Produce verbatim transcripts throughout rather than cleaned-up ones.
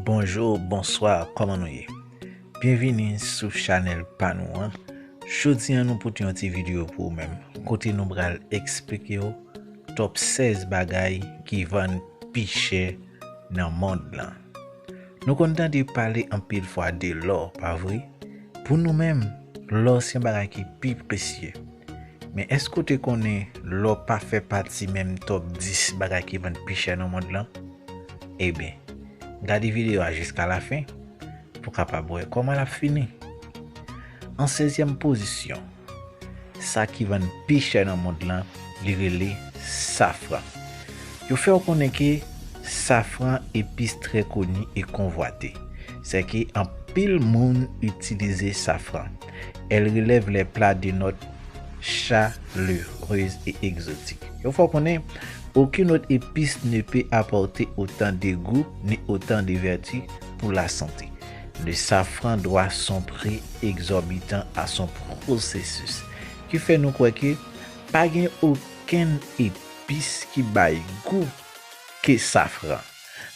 Bonjou, bonswa, kòman nou ye? Byenvini sou chanèl pa nou an. Jodi a nou pote yon ti videyo pou ou menm, kote nou pral eksplike w top sèz bagay ki vann pi chè nan mond lan. Nou konn tande pale anpil fwa de lò, pa vre? Pou nou menm, lò se yon bagay ki pi presye. Men èske w te konnen lò pa fè pati menm top dis bagay ki vann pi chè nan mond lan? Ebyen, gade videyo a jiska lafen pou w kapab wè kòman l ap fini. An sèzyèm pozisyon, sa ki vann pi chè nan mond lan, li rele safran. Yo fè w konnen ke safran epis trè koni e konvwate. Sèke anpil moun itilize safran. Elle relève les plats de notes chaleureuses et exotiques. Yo fè w konnen, aucune autre épice ne peut apporter autant de goût ni autant de vertus pour la santé. Le safran doit son prix exorbitant à son processus. Ki fè nou kwè ke pa gen okenn epis ki bay gou ke safran.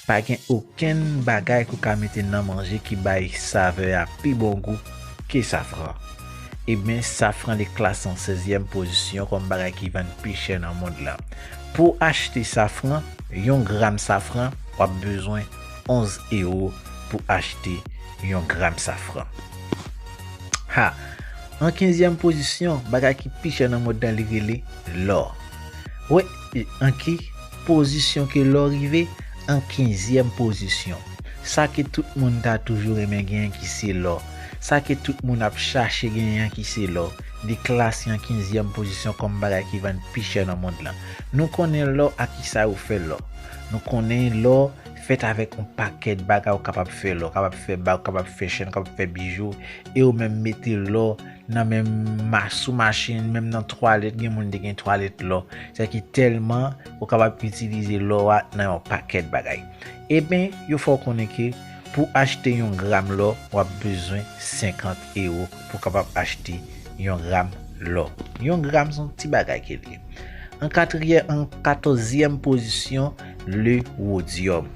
Pa gen okenn bagay ke w ka mete nan manje ki bay savè a pi bon gou ke safran. Ebyen, safran li klase an sèzyèm pozisyon kòm bagay ki vann pi chè nan mond lan. Pou w achte safran, yon gram safran, w ap bezwen onz ewo pou achte yon gram safran. Ha! An kenzyèm pozisyon, bagay ki pi chè nan mond lan, li rele lò. Wi, an ki pozisyon ke lò rive? An kenzyèm pozisyon. Sa ke tout moun ta toujou renmen genyen ki se lò. Sa ke tout moun ap chache genyen ki se lò. Li klase an kenzyèm pozisyon kòm bagay ki vann pi chè nan mond lan. Nou konnen lò ak kisa yo fè lò. Nou konnen lò fèt avèk yon pakèt bagay ou kapab fè lò. Ou kapab fè bag, ou kapab fè chèn, ou kapab fè bijou. E ou menm mete lò nan menm ma-, sou machin, menm nan twalèt, gen moun te gen twalèt lò. Sèke tèlman ou kapab itilize lò a nan yon pakèt bagay. Ebyen, yo fè w konnen ke pou achte yon gram lò, w ap bezwen senkant ewo pou kapab achte yon gram lò. Yon gram se yon ti bagay ke li ye. An katriyè-, an katòzyèm pozisyon, le wodyòm.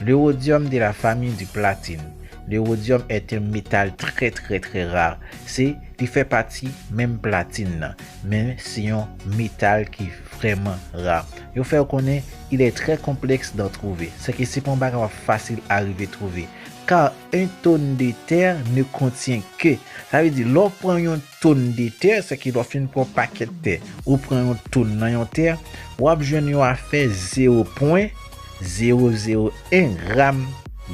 Le rhodium de la famille du platine. Le rhodium est un métal très, très, très rare. Se, li fè pati menm platin nan, men se yon metal ki vrèman ra. Yo fè w konnen, il est très complexe d'en trouver. Sèke se pa yon bagay w ap fasil arive twouve. Car un tonne de terre ne contient que, sa vle di, lè w pran yon tonn de tè, sèke lè w fin pran yon pakèt tè, ou pran yon tonn nan yon tè, w ap jwenn yon afè zewo pwen zewo zewo en gram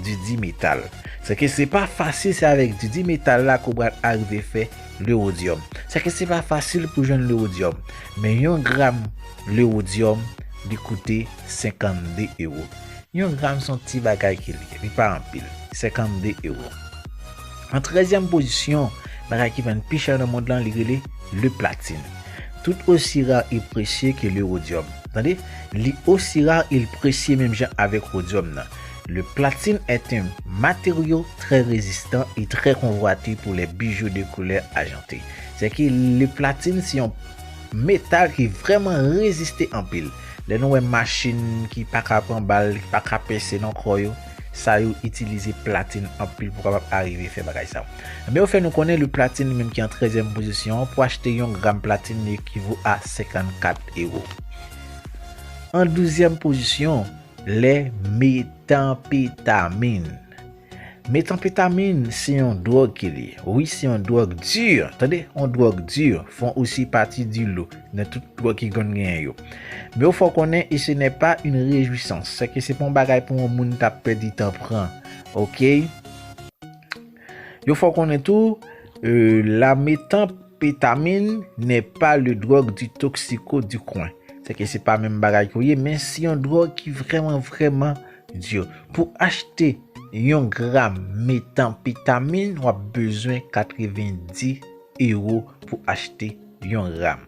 didi metal. Sèke se pa fasil, se avèk didi metal la ke w pral arive fè le rhodium. Sèke se pa fasil pou jwenn le rhodium, men yon gram le rhodium, li koute senkannde ewo. Yon gram se yon ti bagay ke li ye, li pa anpil, senkannde ewo. An trèzyèm pozisyon, bagay ki vann pi chè nan mond lan, li rele le platine. Tout aussi rare et précieux que le rhodium. Tande, li osi ra e l presye menm jan avèk rhodium nan. Le platine est un matériau très résistant et très convoité pour les bijoux de couleur argentée. Sèke le platine se yon metal ki vrèman reziste anpil. Lè nou wè machin ki pa ka pran bal, ki pa ka pèse nan kò yo, sa yo itilize platin anpil pou kapab arive fè bagay sa yo. Men yo fè nou konnen le platine li menm ki an trèzyèm pozisyon an, pou achte yon gram platin li ekivo a senkannkat ewo. An douzyèm pozisyon, les méthamphétamines. Méthamphétamine se yon dwòg ke li ye. Wi, se yon dwòg di. Tande, yon dwòg di. Font aussi partie du lot nan tout dwòg ki konn genyen yo. Men yo fè w konnen, et ce n'est pas une réjouissance. Sèke se pa yon bagay pou yon moun ta pèdi tan pran. Oke? Yo fè w konnen tou, euh, la méthamphétamine n'est pas le drogue du toxico du coin. Sèke se pa menm bagay ke w ye, men se yon dwòg ki vrèman, vrèman di. Pou achte yon gram metanpetamin, w ap bezwen katrevendi ewo pou achte yon gram.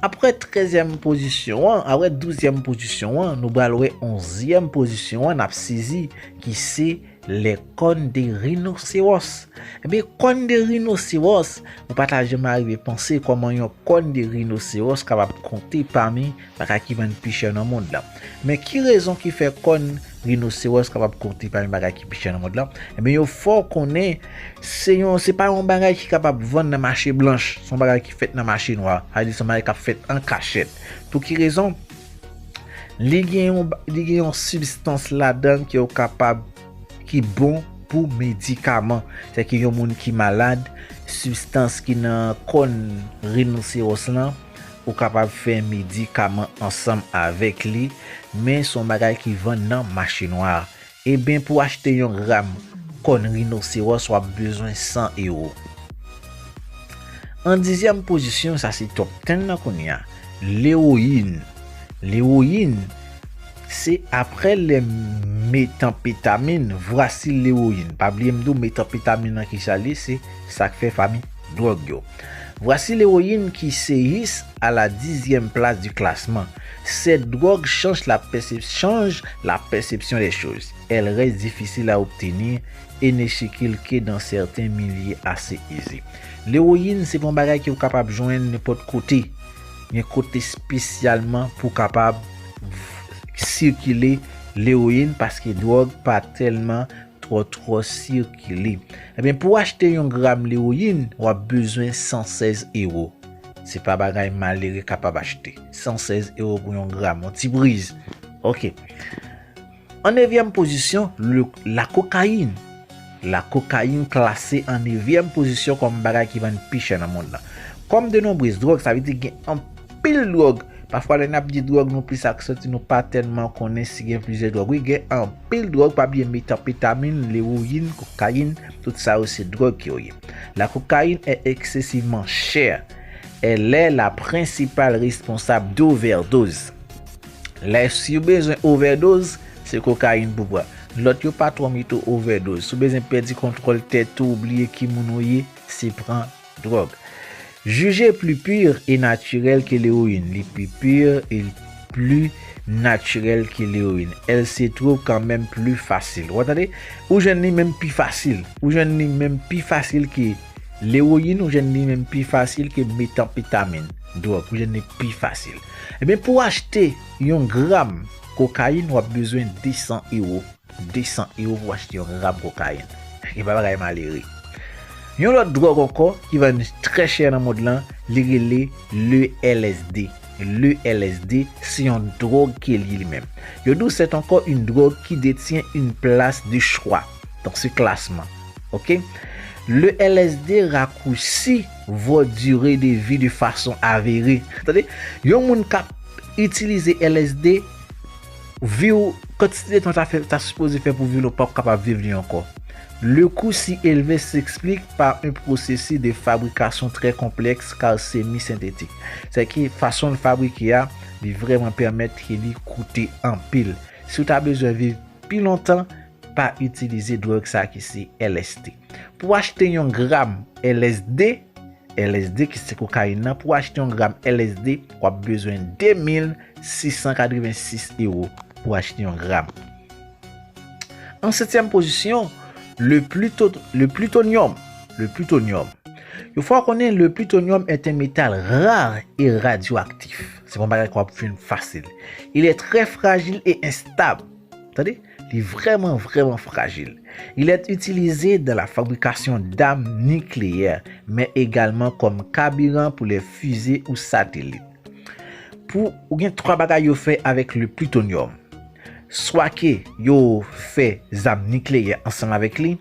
Apre trèzyèm pozisyon an, apre douzyèm pozisyon an, nou pral wè onzyèm pozisyon an, n ap sezi, ki se Les cornes de rhinocéros. Ebyen, kòn de rinoseros, ou pa ta janm arive panse kòman yon kòn de rinoseros kapab konte pami bagay ki vann pi chè nan mond lan. Men ki rezon ki fè kòn rinoseros kapab konte pami bagay ki pi chè nan mond lan? Ebyen, yo fè w konnen se yon, se pa yon bagay ki kapab vann nan mache blanch, se yon bagay ki fèt nan mache nwa. Sa vle di se yon bagay k ap fèt an kachèt. Pou ki rezon? Li gen yon, li gen yon sibstans ladan l ke w kapab, ki bon pou medikaman. Sèke yon moun ki malad, sibstans ki nan kòn rinoseros lan, ou kapab fè medikaman ansanm avèk li, men se yon bagay ki vann nan mache nwa. Ebyen, pou achte yon gram kòn rinoseros, w ap bezwen san ewo. An dizyèm pozisyon, sa se top ten nan kounye a, lewoyin. Lewoyin, se après les méthamphétamines, voici l'héroïne. Pa bliye m di w, methamphétamine nan ki sa l ye, se sa k fè pami dwòg yo. Voici l'héroïne qui séhisse à la dixième place du classement. Cette drogue change la percep-, change la perception des choses. Elle reste difficile à obtenir et ne circule que dans certains milieux assez aisés. Lewoyin, se pa yon bagay ke w kapab jwenn nenpòt kote. Gen kote espesyalman pou w kapab sikile lewoyin, paske dwòg pa tèlman twò, twò sikile. Ebyen, pou w achte yon gram lewoyin, w ap bezwen san sèz ewo. Se pa bagay malere kapab achte. San sèz ewo pou yon gram, yon ti briz. Ok. An nevyèm pozisyon, le, la kokayin. La kokayin klase an nevyèm pozisyon kòm bagay ki vann pi chè nan mond lan. Kòm de nonbrez dwòg, sa vle di gen anpil dwòg. Pafwa, lè n ap di dwòg, nou plis aksenti, nou pa tèlman konnen si gen plizyè dwòg. Wi, gen anpil dwòg, pa bliye metanpetamin, lewoyin, kokayin, tout sa yo se dwòg ke yo ye. La cocaïne est excessivement chère. Elle est la principale responsable d'overdose. Lè si w bezwen overdose, se kokayin pou pran. Lòt yo pa twò mete w overdose. Si w bezwen pèdi kontwòl tèt ou, bliye ki moun ou ye, se pran dwòg. Jugée plus pure et naturelle que l'héroïne. Li pi pur e pli natirèl ke lewoyin. Elle se trouve quand même plus facile. Ou tande? Ou jwenn li menm pi fasil. Ou jwenn li menm pi fasil ke lewoyin, ou jwenn li menm pi fasil ke metanpetamin, dwòg, ou jwenn li pi fasil. Ebyen, pou w achte yon gram kokayin, w ap bezwen de san ewo. De san ewo pou w achte yon gram kokayin. E pa bagay malere. Yon lòt dwòg ankò ki vann trè chè nan mond lan, li rele le L S D. Le L S D, se yon dwòg ke li ye li menm. Yo di w c'est encore une drogue qui détient une place de choix dans ce classement. Ok? Le L S D raccourcit votre durée de vie de façon avérée. Tande, yon moun k ap itilize L S D, vi w, kantite tan w ta fè, ta sipoze fè pou vi w, w p ap kapab viv li ankò. Le coût si élevé s'explique par un processus de fabrication très complexe car semi-synthétique. Sèke fason l fabrike a, li vrèman pèmèt ke li koute anpil. Si w ta bezwen viv pi lontan, pa itilize dwòg sa ki se L S D. Pou w achte yon gram L S D, L S D ki se kokayin nan, pou w achte yon gram L S D, w ap bezwen de mil sis san katrevensis ewo pou w achte yon gram. An setyèm pozisyon, le pluto-, le plutonium. Le plutonium. Yo fè w konnen le plutonium est un métal rare et radioactif. Se pa yon bagay k ap jwenn fasil. Il est très fragile et instable. Tande, li vrèman, vrèman frajil. Il est utilisé dans la fabrication d'armes nucléaires, mais également comme carburant pour les fusées ou satellites. Pou, ou gen twa bagay yo fè avèk le plutonium. Swa ke yo fè zam nikleyè ansanm avèk li,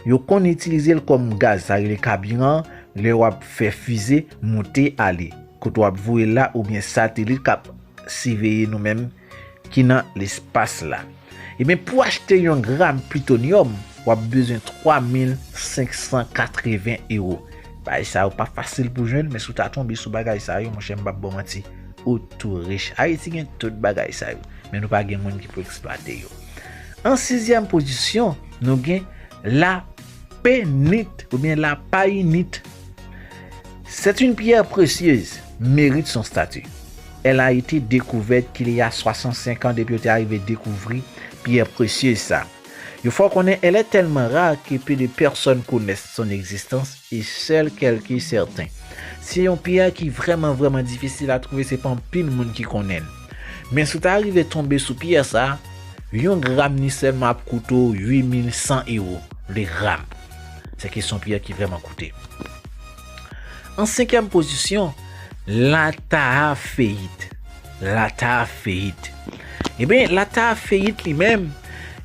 yo konn itilize l kòm gaz, sa rele kabiran, lè w ap fè fize monte ale, kote w ap voye l la, oubyen satelit k ap siveye nou menm ki nan lespas la. Ebyen, pou achte yon gram plitonyòm, w ap bezwen twa mil senk san katreven ewo. Bagay sa yo pa fasil pou jwenn, men si w ta tonbe sou bagay sa yo, monchè, m p ap ba w manti, ou tou rich. Ayiti gen tout bagay sa yo, men nou pa gen moun ki pou eksplwate yo. An sizyèm pozisyon, nou gen lapennit oubyen lapayinit. C'est une pierre précieuse, mérite son statut. Elle a été découverte qu'il y a soixante-cinq ans, depi yo te arive dekouvri pyè presyez sa. Yo fè w konnen elle est tellement rare que peu de personnes connaissent son existence et seuls quelques certains. Se yon pyè ki vrèman, vrèman difisil a twouve, se pa anpil moun ki konnen l. Men si w ta rive tonbe sou pyè sa, yon gram ni sèlman ap koute w uit mil san ewo le gram. Se ki se yon pyè ki vrèman koute. An senkyèm pozisyon, latafeyit. Latafeyit. Ebyen, latafeyit li menm,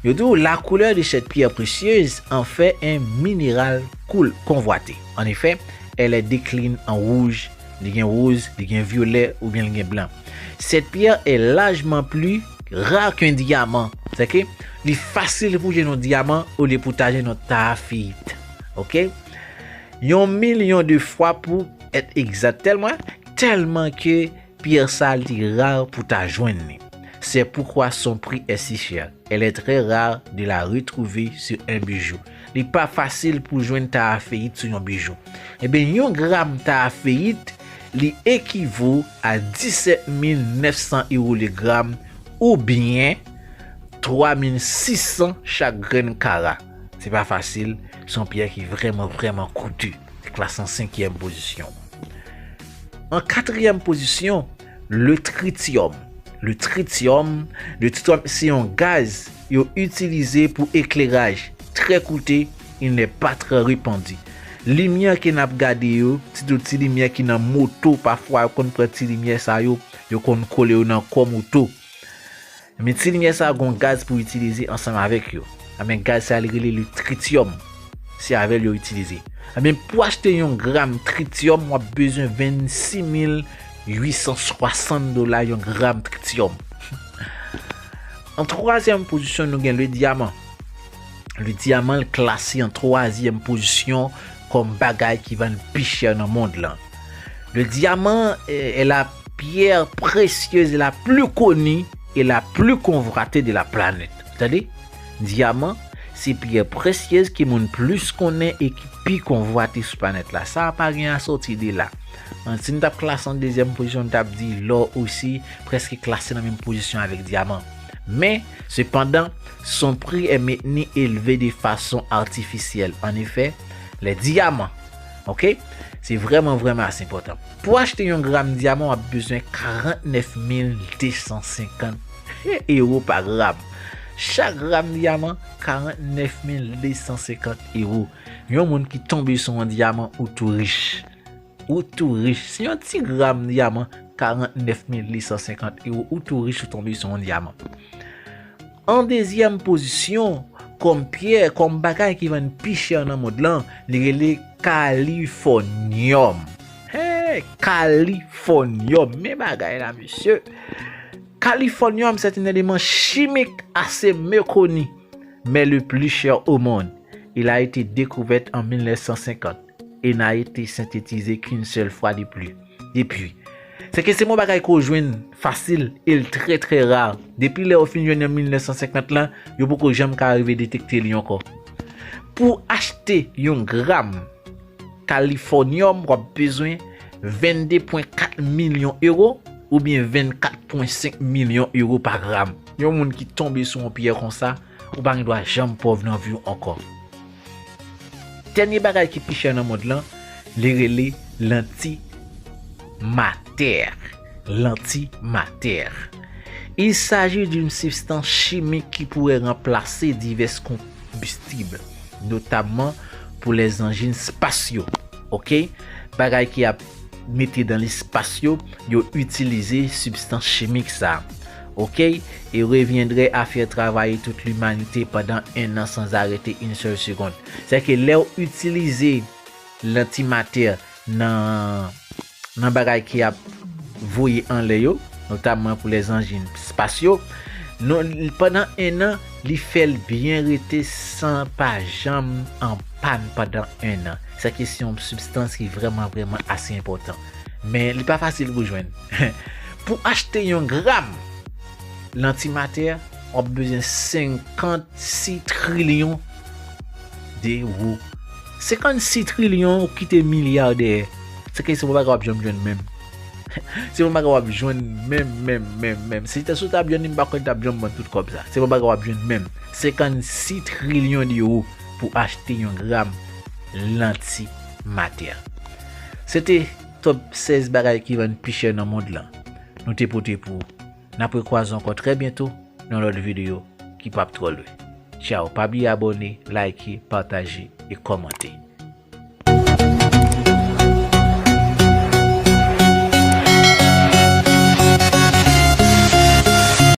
yo di w la couleur de cette pierre précieuse en fait un minéral cool convoité. En effet, elle est déclinée en rouge, li gen woz, li gen vyolè oubyen li gen blan. Cette pierre est largement plus rare qu'un diamant. Sè ke li fasil pou jwenn yon dyaman olye pou ta jwenn yon tafeyit. Oke? Yon milyon de fwa pou èt egzat, tèlman, tèlman ke pyè sa li ra pou ta jwenn li. C'est pourquoi son prix est si cher. Elle est très rare de la retrouver sur un bijou. Li pa fasil pou jwenn tafeyit sou yon bijou. Ebyen, yon gram tafeyit, li ekivo a disèt mil nèf san ewo le gram, oubyen twa mil sis san chak grenn kara. Se pa fasil, se yon pyè ki vrèman, vrèman koute. Se klase an senkyèm pozisyon. An katriyèm pozisyon, le tritium. Le tritium, le tritium se yon gaz yo itilize pou ekleraj. Très coûteux, il n'est pas très répandu. Limyè ke n ap gade yo, sitou ti limyè ki nan moto, pafwa yo konn pran ti limyè sa yo, yo konn kole yo nan kò moto. Men ti limyè sa a gon gaz pou itilize ansanm avèk yo. Anben gaz sa a li rele le tritium. Se avè l yo itilize. Anben pou achte yon gram tritium, w ap bezwen vennsis mil uit san swasant dola yon gram tritium. An twazyèm pozisyon, nou gen le dyaman. Le dyaman l klase an twazyèm pozisyon kòm bagay ki vann pi chè nan mond lan. Le diamant est la pierre précieuse la plus connue et la plus convoitée de la planète. Tande? Dyaman, se pyè presyez ke moun plis konnen e ki pi konvwate sou planèt la. Sa a pa gen a sòti de la. An, si n t ap klase an dezyèm pozisyon, n t ap di lò osi prèske klase nan menm pozisyon avèk dyaman. Men, sepandan, son prix est maintenu élevé de façon artificielle. En effet, les diamants, ok, se vrèman, vrèman ase enpòtan. Pou achte yon gram dyaman, w ap bezwen karant nèf mil de san senkant ewo pa gram. Chak gram dyaman, karant nèf mil de san senkant ewo. Yon moun ki tonbe sou yon dyaman, ou tou rich. Ou tou rich. Si yon ti gram dyaman, karant nèf mil de san senkant ewo, ou tou rich ou tonbe sou yon dyaman. An dezyèm pozisyon, kòm pyè, kòm bagay ki vann pi chè nan mond lan, li rele kalifònyòm. Hey, kalifònyòm, men bagay la, mesye. Kalifònyòm, c'est un élément chimique assez méconnu, mais le plus cher au monde. Il a été découvert en mille neuf cent cinquante et n'a été synthétisé qu'une seule fois de plus, depuis. Se ke se yon bagay ke w jwenn fasil e l trè, trè ra. Depi lè yo fin jwenn an mil nèf san senkant lan, yo poko janm ka rive detekte li ankò. Pou achte yon gram kalifònyòm, w ap bezwen vennde pwen kat milyon ewo oubyen vennkat pwen senk milyon ewo pa gram. Yon moun ki tonbe sou yon pyè konsa, ou pa gen dwa janm pòv nan vi w ankò. Dènye bagay ki pi chè nan mond lan, li rele lantimatè. Lantimatè. Il s'agit d'une substance chimique qui pourrait remplacer divers combustibles, notamment pour les engins spatiaux. Ok? Bagay ki ap mete nan lespas yo, yo itilize sibstans chimik sa. Ok? Et reviendrait à faire travailler toute l'humanité pendant un an sans arrêter une seule seconde. Sè ke lè w itilize lantimatè nan, nan bagay ki ap voye anlè yo, notamman pou les engins spatiaux, non, pandan en an, li fè l byen rete san pa janm an pàn pandan en an. Sa ki se yon sibstans ki vrèman, vrèman ase enpòtan. Men li pa fasil pou jwenn. Pou achte yon gram lantimatè, w ap bezwen senkannsis trilyon dewo. Senkannsis trilyon, ou kite milya dèyè. Se ke se yon bagay w ap janm jwenn menm. Se yon bagay w ap jwenn menm, menm, menm, menm. Si te sou tab jwenn li, m pa kwè l t ap janm vann tout kòb sa. Se yon bagay w ap jwenn menm. Senkannsis trilyon de euro pou achte yon gram lanti matè. Se te top sèz bagay ki vann pi chè nan mond lan. Nou te pote pou ou. N ap rekwaze ankò trè byento nan lòt videyo ki p ap twò lwen. Tchaw, pa bliye abòne, like, pataje e kòmante.